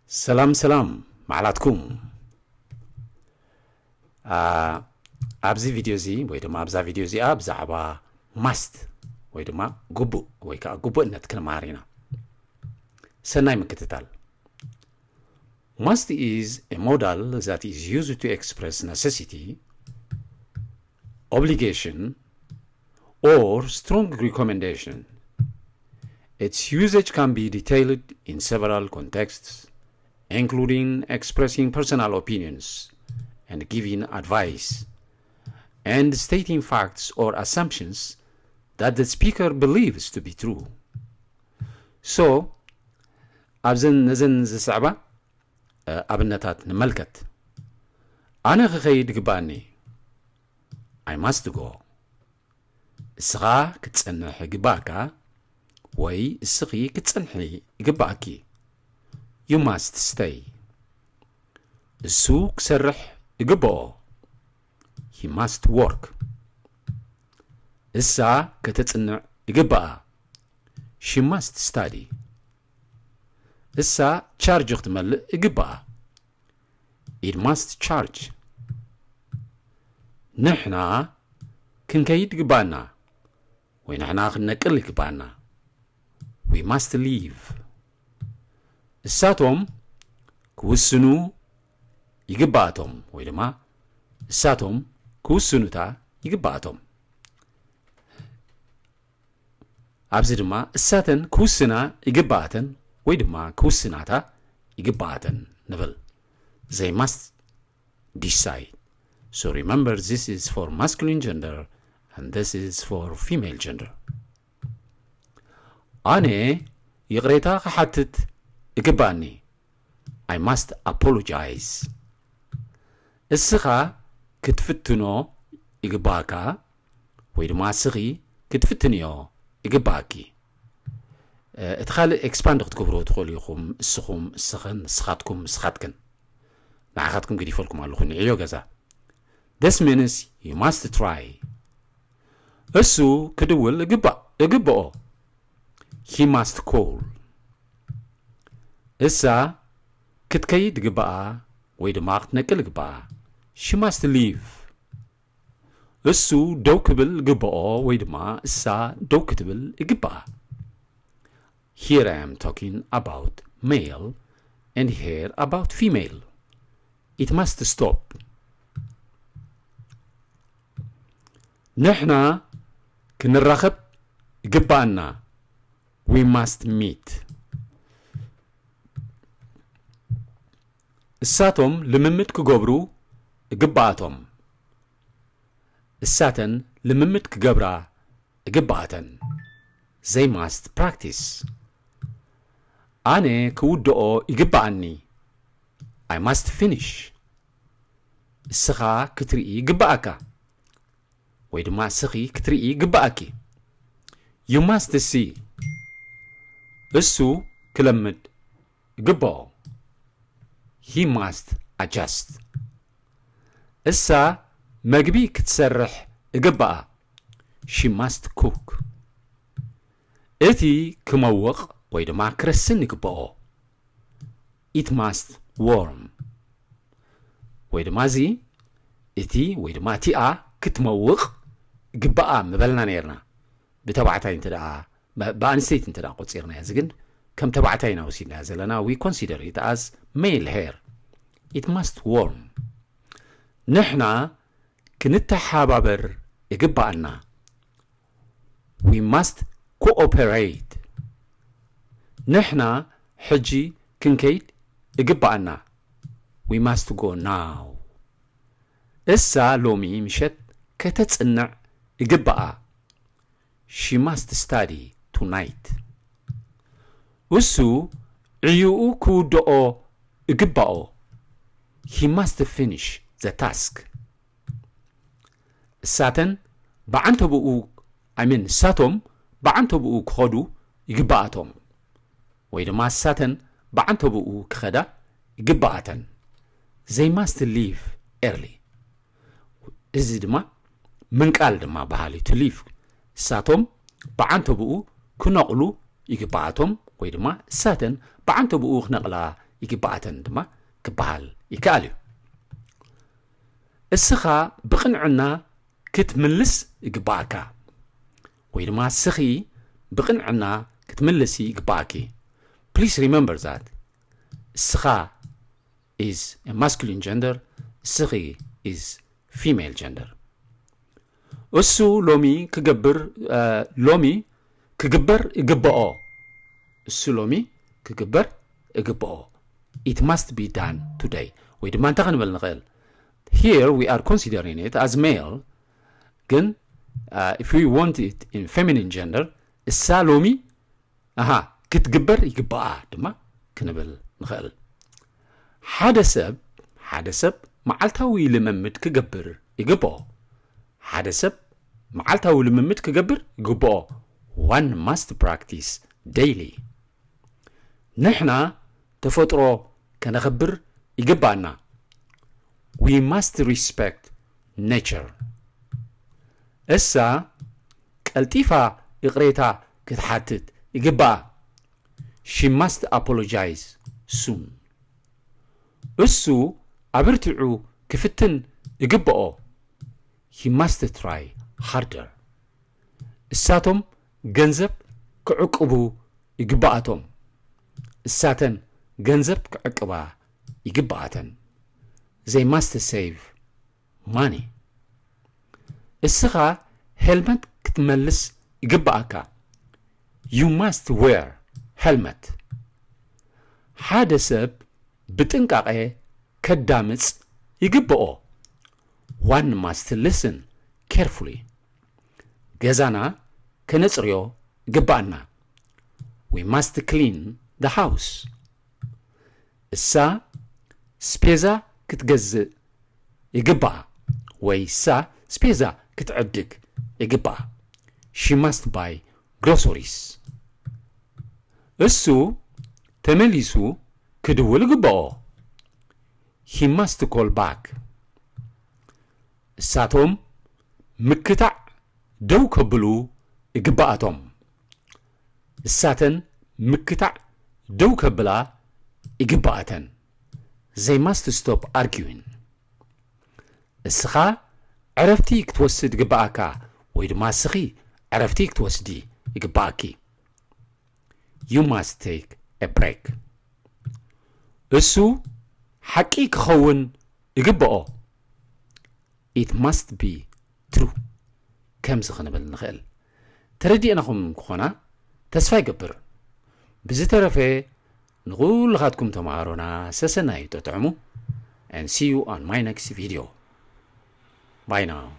ሰላም ሰላም፣ መዓላትኩም። ኣብዚ ቪድዮ እዚ ወይ ድማ ኣብዛ ቪድዮ እዚኣ ብዛዕባ ማስት ወይ ድማ ግቡእ ወይ ከዓ ግቡእነት ክንመሃር ኢና። ሰናይ ምክትታል። Must is a modal that is used to express necessity, obligation, or strong recommendation. Its usage can be detailed in several contexts, including expressing personal opinions and giving advice, and stating facts or assumptions that the speaker believes to be true. So ኣብዘን ነዘን ዝስዕባ ኣብነታት ንመልከት። ኣነ ክኸይድ ግባኒ። I must go. እስኻ ክትጸንሕ ይግባእካ ወይ እስኺ ክትጸንሒ ይግባእኪ። You must stay. እሱ ክሰርሕ ይግባኦ። He must work. እሳ ከተጽንዕ ይግባኣ። She must study. እሳ ቻርጅ ክትመልእ ይግባኣ። It must charge. ንሕና ክንከይድ ይግባና ወይ ንሕና ክንነቅል ይግባና። We must leave. እሳቶም ክውስኑ ይግባኣቶም ወይ ድማ እሳቶም ክውስኑታ ይግባኣቶም። ኣብዚ ድማ እሳተን ክውስና ይግባኣተን ወይ ድማ ክውስናታ ይግባኣተን ንብል። They must decide. So remember, this is for masculine gender and this is for female gender. ኣነ ይቕሬታ ክሓትት እግባኒ። I must apologize. እስኻ ክትፍትኖ ይግባእካ ወይ ድማ እስኺ ክትፍትንዮ ይግባእኪ። እቲ ካልእ ኤክስፓንድ ክትገብርዎ ትኽእሉ ኢኹም። እስኹም፣ እስኽን፣ ንስኻትኩም፣ ንስኻትክን። ንዓኻትኩም ገዲፈልኩም ኣለኹ፣ ንዕዮ ገዛ። This means you must try. እሱ ክድውል እግባእ፣ እግብኦ። He must call. እሳ ክትከይድ ግባኣ ወይ ድማ ክትነቅል ግባኣ። She must leave. እሱ ደው ክብል ግብኦ ወይ ድማ እሳ ደው ክትብል ግባኣ። Here I am talking about male and here about female. It must stop. ንሕና ክንራኸብ ግባኣና። We must meet. እሳቶም ልምምድ ክገብሩ ግባኣቶም። እሳተን ልምምድ ክገብራ ግባኣተን። They must practice. ኣነ ክውድኦ ይግባኣኒ። I must finish. እስኻ ክትርኢ ይግባኣካ ወይ ድማ እስኺ ክትርኢ ይግባኣኪ። You must see. እሱ ክለምድ ግባኦ። He must adjust. እሳ መግቢ ክትሰርሕ እግባኣ። She must cook. እቲ ክመውቕ ወይ ድማ ክረስን ይግባኦ። It must warm. ወይ ድማ እዚ እቲ ወይ ድማ እቲኣ ክትመውቕ ግባኣ ምበልና ነርና። ብተባዕታይ እንተ ደኣ፣ ብ-፣ ብኣንስተይቲ እንተ ደኣ ቆጺርናዮ፣ እዚ ግን ከም ተባዕታይ ኢና ወሲድናዮ ዘለና። We consider it as male here. It must warm. ንሕና ክንተሓባበር ይግባኣና። We must cooperate. ንሕና ሕጂ ክንከይድ ይግባኣና። We must go now. እሳ ሎሚ ምሸት ከተጽንዕ ይግባኣ። She must study tonight. እሱ ዕዩኡ ክውድኦ ይግባኦ። He must finish the task. እሳተን ብዓንተብኡ፣ I mean፣ እሳቶም ብዓንተብኡ ክኸዱ ይግባኣቶም። ወይ ድማ እሳተን ብዓንተብኡ ክኸዳ ይግባኣተን። They must leave early. እዚ ድማ ምንቃል ድማ በሃል እዩ፣ to leave። እሳቶም ብዓንተብኡ ክነቕሉ ይግባኣቶም ወይ ድማ እሳተን ብዓንተብኡ ክነቕላ ይግብኣተን ድማ ክበሃል ይከኣል እዩ። እስኻ ብቕንዕና ክትምልስ ይግብኣካ፣ ወይ ድማ እስኺ ብቕንዕና ክትምልሲ ይግብኣኪ። Please remember that እስኻ is a masculine gender፣ እስኺ is female gender። እሱ ሎሚ ክገብር ሎሚ ክግበር ይግብኦ። እሱ ሎሚ ክግበር ይግብኦ። It must be done today። ወይ ድማ እንታይ ክንብል ንኽእል? Here we are considering it as male፣ ግን if we want it in feminine gender፣ እሳ ሎሚ ኣሃ ክትግበር ይግብኣ ድማ ክንብል ንኽእል። ሓደ ሰብ ሓደ ሰብ መዓልታዊ ልምምድ ክገብር ይግብኦ። ሓደ ሰብ መዓልታዊ ልምምድ ክገብር ይግብኦ። One must practice daily። ንሕና ተፈጥሮ ከነኽብር ይግብኣና። We must respect nature። እሳ ቀልጢፋ ይቕሬታ ክትሓትት ይግብኣ። She must apologize soon። እሱ ኣብርቲዑ ክፍትን ይግብኦ። He must try harder። እሳቶም ገንዘብ ክዕቅቡ ይግብኣቶም። እሳተን ገንዘብ ክዕቅባ ይግብኣተን። They must save money። እስኻ ሄልመት ክትመልስ ይግብኣካ። You must wear helmet። ሓደ ሰብ ብጥንቃቐ ከዳምጽ ይግብኦ። One must listen carefully። ገዛና ከነጽርዮ ይግብኣና። We must clean the house። እሳ ስፔዛ ክትገዝእ ይግብኣ ወይ እሳ ስፔዛ ክትዕድግ ይግብኣ። She must buy groceries። እሱ ተመሊሱ ክድውል ይግብኦ። He must call back። እሳቶም ምክታዕ ደው ከብሉ ይግብኣቶም። እሳተን ምክታዕ ደው ከብላ ይግብኣተን። They must stop arguing። እስኻ ዕረፍቲ ክትወስድ ይግብኣካ ወይ ድማ እስኺ ዕረፍቲ ክትወስዲ ይግብኣኪ። You must take a break። እሱ ሓቂ ክኸውን ይግብኦ። It must be true። ከምዚ ክንብል ንኽእል። ተረዲእናኹም ክኾና ተስፋ ይገብር። ብዝተረፈ ንኹልኻትኩም ተምሃሮና ሰሰናዩ ተጥዕሙ። And see you on my next video። Bye now።